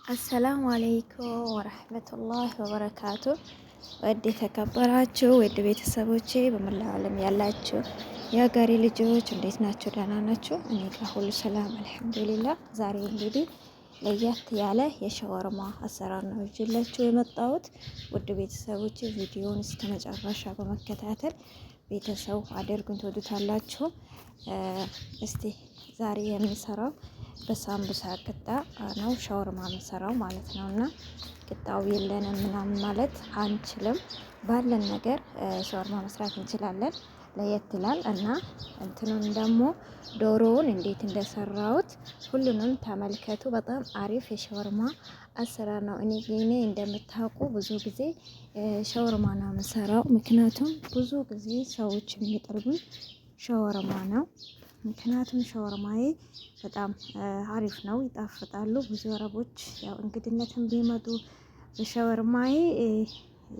السلام عليكم ورحمة الله وبركاته። ውድ የተከበራችሁ ውድ ቤተሰቦቼ በመላው ዓለም ያላችሁ የሀገሬ ልጆች እንዴት ናችሁ? ደህና ናችሁ? እኔ ጋር ሁሉ ሰላም الحمد لله። ዛሬ እንግዲህ ለየት ያለ የሸወርማ አሰራር ነው ይዤላችሁ የመጣሁት። ውድ ቤተሰቦቼ ቪዲዮውን እስከ መጨረሻ በመከታተል ቤተሰብ አድርጉን፣ ትወዱታላችሁ። እስቲ ዛሬ የምንሰራው በሳምቡሳ ቅጣ ነው ሻወርማ የምንሰራው ማለት ነው። እና ቅጣው የለንም ምናምን ማለት አንችልም። ባለን ነገር ሻወርማ መስራት እንችላለን። ለየት ይላል እና እንትኑን ደግሞ ዶሮውን እንዴት እንደሰራሁት ሁሉንም ተመልከቱ። በጣም አሪፍ የሻወርማ አሰራር ነው። እኔ እንደምታውቁ ብዙ ጊዜ ሻወርማ ነው የምሰራው። ምክንያቱም ብዙ ጊዜ ሰዎች የሚጠርጉኝ ሻወርማ ነው። ምክንያቱም ሸወርማዬ በጣም አሪፍ ነው፣ ይጣፍጣሉ። ብዙ አረቦች ያው እንግድነትም ቢመጡ በሸወርማዬ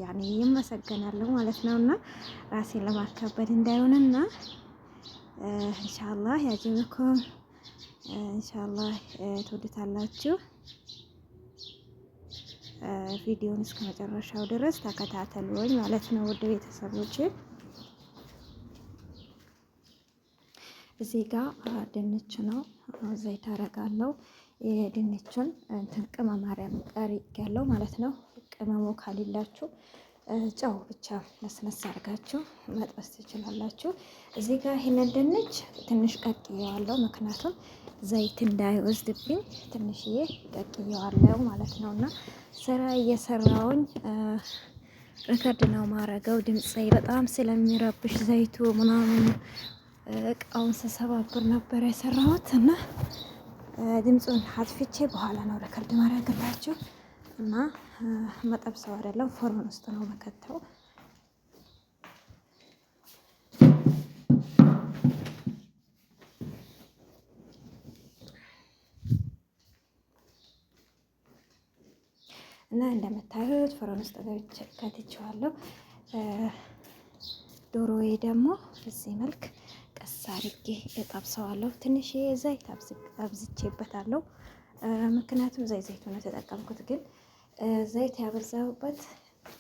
ያኔ ይመሰገናሉ ማለት ነው። እና ራሴን ለማካበድ እንዳይሆንና ኢንሻአላህ ያጅብኩም፣ ኢንሻአላህ ትወዱታላችሁ። ቪዲዮን እስከ መጨረሻው ድረስ ተከታተሉኝ ማለት ነው ውድ ቤተሰቦቼ። እዚህ ጋር ድንች ነው፣ ዘይት አረጋለሁ። የድንቹን እንትን ቅመም ያለው ማለት ነው። ቅመሙ ካሌላችሁ ጨው ብቻ ነስነስ አድርጋችሁ መጥበስ ትችላላችሁ። እዚህ ጋር ይሄንን ድንች ትንሽ ቀቅዬዋለሁ፣ ምክንያቱም ዘይት እንዳይወስድብኝ ትንሽዬ ቀቅዬዋለሁ ማለት ነው። እና ስራ እየሰራውኝ record ነው ማረገው፣ ድምፄ በጣም ስለሚረብሽ ዘይቱ ምናምን እቃውን ስሰባብር ነበር የሰራሁት እና ድምፁን አጥፍቼ በኋላ ነው record ማድረግላችሁ። እና መጠብሰው አይደለም فرن ውስጥ ነው መከተው። እና እንደምታዩት فرن ውስጥ ገብቼ ከትቼዋለሁ። ዶሮዬ ደግሞ በዚህ መልክ ቀስ አድርጌ እጠብሰዋለሁ። ትንሽ ዘይት አብዝቼበታለሁ። ምክንያቱም ዘይት ነው የተጠቀምኩት፣ ግን ዘይት ያበዛሁበት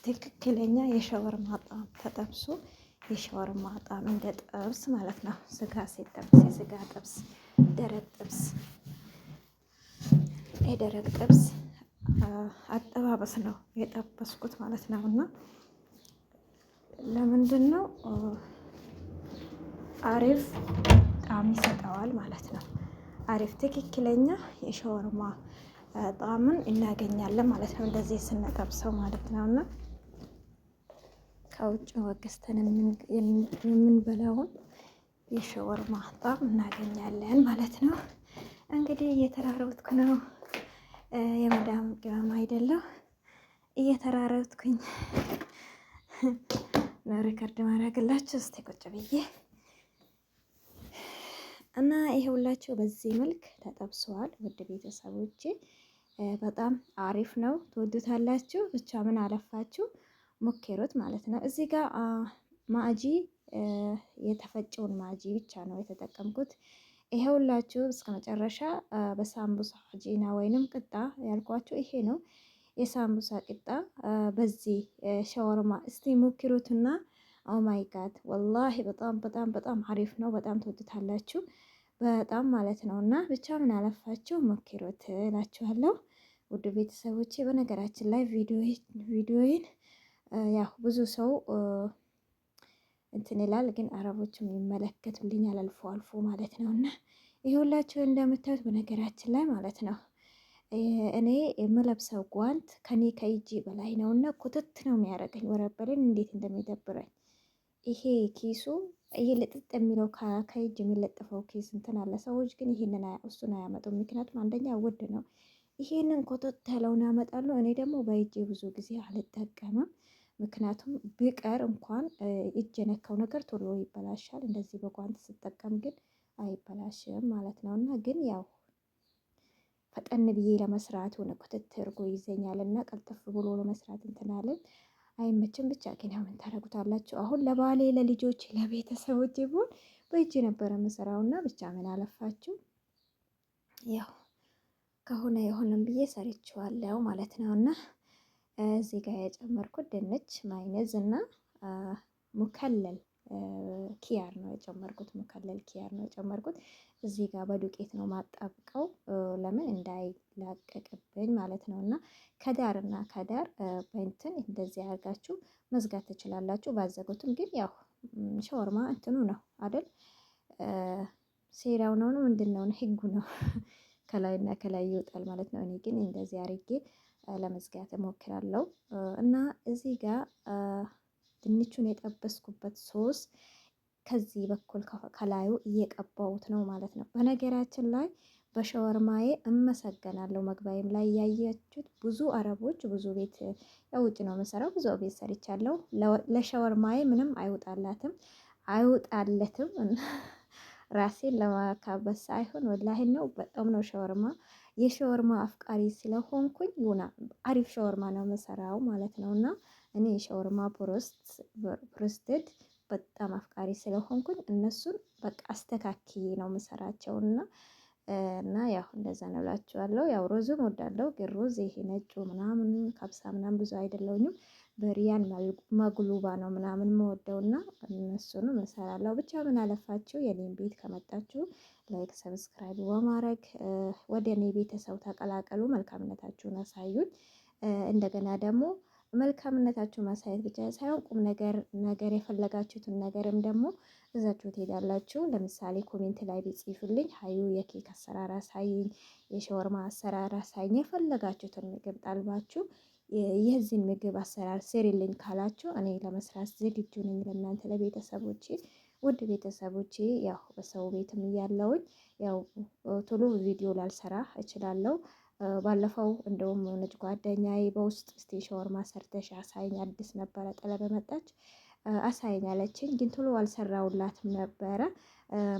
ትክክለኛ የሸወርማ ጣዕም ተጠብሶ የሸወርማ ጣዕም እንደ ጥብስ ማለት ነው። ስጋ ሲጠብስ የስጋ ጥብስ፣ ደረቅ ጥብስ፣ የደረቅ ጥብስ አጠባበስ ነው የጠበስኩት ማለት ነው። እና ለምንድን ነው አሪፍ ጣዕም ይሰጠዋል ማለት ነው። አሪፍ ትክክለኛ የሸወርማ ጣዕምን እናገኛለን ማለት ነው። እንደዚህ ስንጠብሰው ማለት ነው። እና ከውጭ ወገዝተን የምንበላውን የሸወርማ ጣዕም እናገኛለን ማለት ነው። እንግዲህ እየተራረጥኩ ነው። የመዳም ቅመም አይደለሁ፣ እየተራረጥኩኝ ነው record ማድረግላችሁ። እስቲ ቁጭ ብዬ እና ይሄ ሁላችሁ በዚህ መልክ ተጠብሰዋል። ውድ ቤተሰቦቼ በጣም አሪፍ ነው፣ ትወዱታላችሁ። ብቻ ምን አለፋችሁ ሞክሩት ማለት ነው። እዚህ ጋር ማጂ የተፈጨውን ማጂ ብቻ ነው የተጠቀምኩት። ይሄ ሁላችሁ እስከ መጨረሻ በሳምቡሳ عجينة ወይንም ቅጣ ያልኳችሁ ይሄ ነው የሳምቡሳ ቅጣ። በዚህ ሸወርማ እስቲ ሞክሩትና oh my God والله በጣም በጣም በጣም አሪፍ ነው። በጣም ትወዱታላችሁ በጣም ማለት ነው። እና ብቻ ምን አለፋችሁ ሞክሩት እላችኋለሁ ውድ ቤተሰቦቼ። በነገራችን ላይ ቪዲዮዬን ያው ብዙ ሰው እንትን ይላል፣ ግን አረቦችም ይመለከቱልኛል አልፎ አልፎ ማለት ነው። እና ይሄ ሁላችሁ እንደምታዩት በነገራችን ላይ ማለት ነው እኔ የምለብሰው ጓንት ከኔ ከእጄ በላይ ነው እና ኩትት ነው የሚያደርገኝ። ወረበልን እንዴት እንደሚደብረኝ ይሄ ኪሱ ይሄ ልጥጥ የሚለው ከእጅ የሚለጥፈው ኪስ እንትን አለ። ሰዎች ግን ይሄንን እሱን አያመጡም። ምክንያቱም አንደኛ ውድ ነው። ይሄንን ኮተት ያለውን ያመጣሉ። እኔ ደግሞ በእጄ ብዙ ጊዜ አልጠቀምም። ምክንያቱም ቢቀር እንኳን እጅ የነካው ነገር ቶሎ ይበላሻል። እንደዚህ በጓንት ስጠቀም ግን አይበላሽም ማለት ነው። እና ግን ያው ፈጠን ብዬ ለመስራት ሆነ ኮተት አድርጎ ይዘኛል እና ቀልጠፍ ብሎ ለመስራት እንትን አለኝ አይመችም። ብቻ ግን ያው ምን ታደርጉታላችሁ። አሁን ለባሌ ለልጆች ለቤተሰቦች ቢሆን በእጅ ነበረ የምሰራውና ብቻ ምን አለፋችሁ ያው ከሆነ የሆነም ብዬ ሰርቼዋለሁ ማለት ነው። እና እዚህ ጋር የጨመርኩት ድንች፣ ማይነዝ እና مخلل خيار ነው የጨመርኩት። مخلل خيار ነው የጨመርኩት። እዚህ ጋር በዱቄት ነው ማጣብቀው፣ ለምን እንዳይላቀቅብኝ ማለት ነው። እና ከዳርና ከዳር በእንትን እንደዚህ አድርጋችሁ መዝጋት ትችላላችሁ። ባዘጉትም ግን ያው ሸወርማ እንትኑ ነው አይደል? ሴራው ነው ምንድን ነው ህጉ ነው ከላይና ከላይ ይወጣል ማለት ነው። እኔ ግን እንደዚህ አድርጌ ለመዝጋት እሞክራለሁ። እና እዚህ ጋር ድንቹን የጠበስኩበት ሶስ ከዚህ በኩል ከላዩ እየቀባሁት ነው ማለት ነው። በነገራችን ላይ በሸወርማዬ እመሰገናለሁ። መግባይም ላይ ያያችሁት ብዙ አረቦች ብዙ ቤት ያው ውጭ ነው የምሰራው፣ ብዙ ቤት ሰርቻለሁ። ለሸወርማዬ ምንም አይወጣላትም አይወጣለትም። ራሴን ለማካበስ ሳይሆን ወላሂ ነው፣ በጣም ነው ሸወርማ የሸወርማ አፍቃሪ ስለሆንኩኝ ይሁና አሪፍ ሸወርማ ነው የምሰራው ማለት ነው። እና እኔ የሸወርማ broasted በጣም አፍቃሪ ስለሆንኩኝ እነሱን በቃ አስተካክዬ ነው የምሰራቸው። እና ያው እንደዛ ነው እላችኋለሁ። ያው ሮዝም እወዳለሁ፣ ግን ሮዝ ይሄ ነጩ ምናምን ካብሳ ምናምን ብዙ አይደለሁኝም። በሪያን መግሉባ ነው ምናምን የምወደውና እነሱንም እሰራለሁ። ብቻ ምን አለፋችሁ የኔን ቤት ከመጣችሁ like፣ subscribe በማድረግ ወደ እኔ ቤተሰብ ተቀላቀሉ። መልካምነታችሁን አሳዩኝ። እንደገና ደግሞ መልካምነታችሁ ማሳየት ብቻ ሳይሆን ቁም ነገር ነገር የፈለጋችሁትን ነገርም ደግሞ እዛችሁ ትሄዳላችሁ። ለምሳሌ comment ላይ ቢጽፉልኝ ሀዩ የኬክ አሰራር አሳይኝ፣ የሸወርማ አሰራር አሳይኝ፣ የፈለጋችሁትን ምግብ ጣልባችሁ የዚህን ምግብ አሰራር ስሪልኝ ካላችሁ እኔ ለመስራት ዝግጁ ነኝ። ለእናንተ ለቤተሰቦቼ፣ ውድ ቤተሰቦቼ፣ ያው በሰው ቤትም እያለውኝ ያው ቶሎ ቪዲዮ ላልሰራ እችላለሁ። ባለፈው እንደውም የሆነች ጓደኛዬ በውስጥ እስቲ ሸወርማ ሰርተሽ አሳይኝ፣ አዲስ ነበረ ጥላ በመጣች አሳይኝ አለችኝ። ግን ቶሎ አልሰራውላትም ነበረ።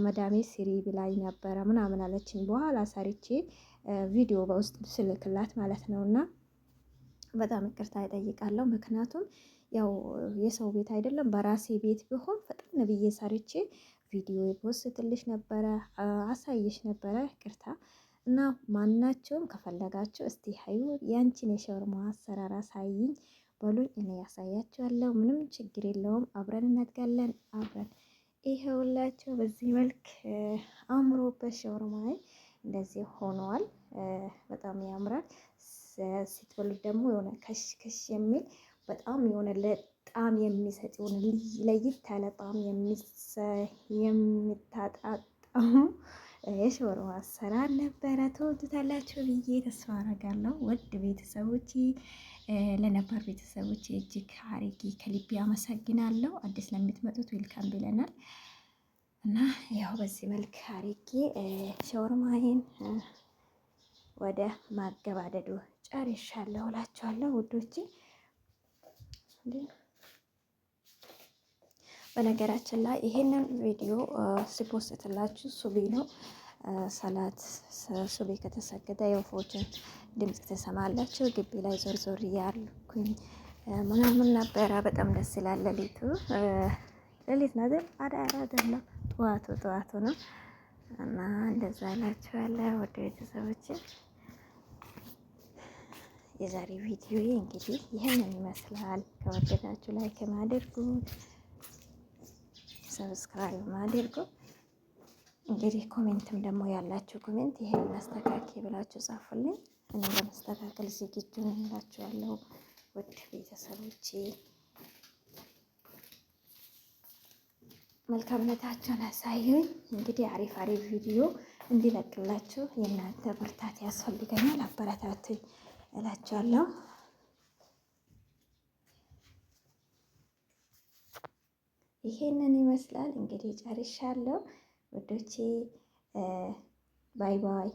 መዳሜ ስሪ ብላኝ ነበረ ምናምን አለችኝ። በኋላ ሰርቼ ቪዲዮ በውስጥ ስልክላት ማለት ነውና በጣም ይቅርታ እጠይቃለሁ። ምክንያቱም ያው የሰው ቤት አይደለም፣ በራሴ ቤት ቢሆን ፈጠን ብዬ ሰርቼ ቪዲዮ post ልሽ ነበረ፣ አሳይሽ ነበረ። ይቅርታ። እና ማናቸውም ከፈለጋችሁ እስቲ ሀዩ ያንቺን የሸወርማ አሰራር አሳይኝ በሉኝ፣ እኔ ያሳያችኋለሁ። ምንም ችግር የለውም። አብረን እናድጋለን። አብረን ይኸውላችሁ በዚህ መልክ አምሮበት ሸወርማዬ እንደዚህ ሆነዋል። በጣም ያምራል። ስትበሉት ደግሞ የሆነ ከሽ ከሽ የሚል በጣም የሆነ ለጣም የሚሰጥ የሆነ ለየት ያለ ጣም የሚታጣጣሙ የሾርባ አሰራር ነበረ። ትወዱታላችሁ ብዬ ተስፋ አደርጋለሁ። ውድ ቤተሰቦቼ፣ ለነባር ቤተሰቦቼ እጅግ አርጌ ከልቤ አመሰግናለሁ። አዲስ ለምትመጡት welcome ብለናል እና ያው በዚህ መልክ አርጌ ሾርማዬን ወደ ማገባደዱ ጨርሻለሁ እላችኋለሁ ውዶቼ። በነገራችን ላይ ይሄንን ቪዲዮ ስ post ላችሁ ሱቢ ነው። ሰላት ሱቢ ከተሰገደ የወፎችን ድምፅ ትሰማላችሁ። ግቢ ላይ ዞር ዞር እያልኩኝ ምናምን ነበረ። በጣም ደስ ይላል። ሌሊቱ ሌሊት ነው አይደል? አይደለም፣ ጠዋቱ ጠዋቱ ነው እና እንደዛ እላችኋለሁ ውድ ቤተሰቦቼ። የዛሬ ቪዲዮ እንግዲህ ይህንን ይመስላል። ከወደዳችሁ like አድርጉ፣ subscribe አድርጉ። እንግዲህ comment ም ደግሞ ያላችሁ comment ይሄን አስተካክዪ ብላችሁ ጻፉልኝ። እኔ ለመስተካከል ዝግጁ ነኝ እላችኋለሁ ውድ ቤተሰቦቼ። መልካምነታቸውን አሳዩኝ። እንግዲህ አሪፍ አሪፍ ቪዲዮ እንዲለቅላችሁ የእናንተ ብርታት ያስፈልገኛል። አበረታቱኝ እላችኋለሁ። ይሄንን ይመስላል እንግዲህ ጨርሻለሁ ውዶቼ። Bye bye።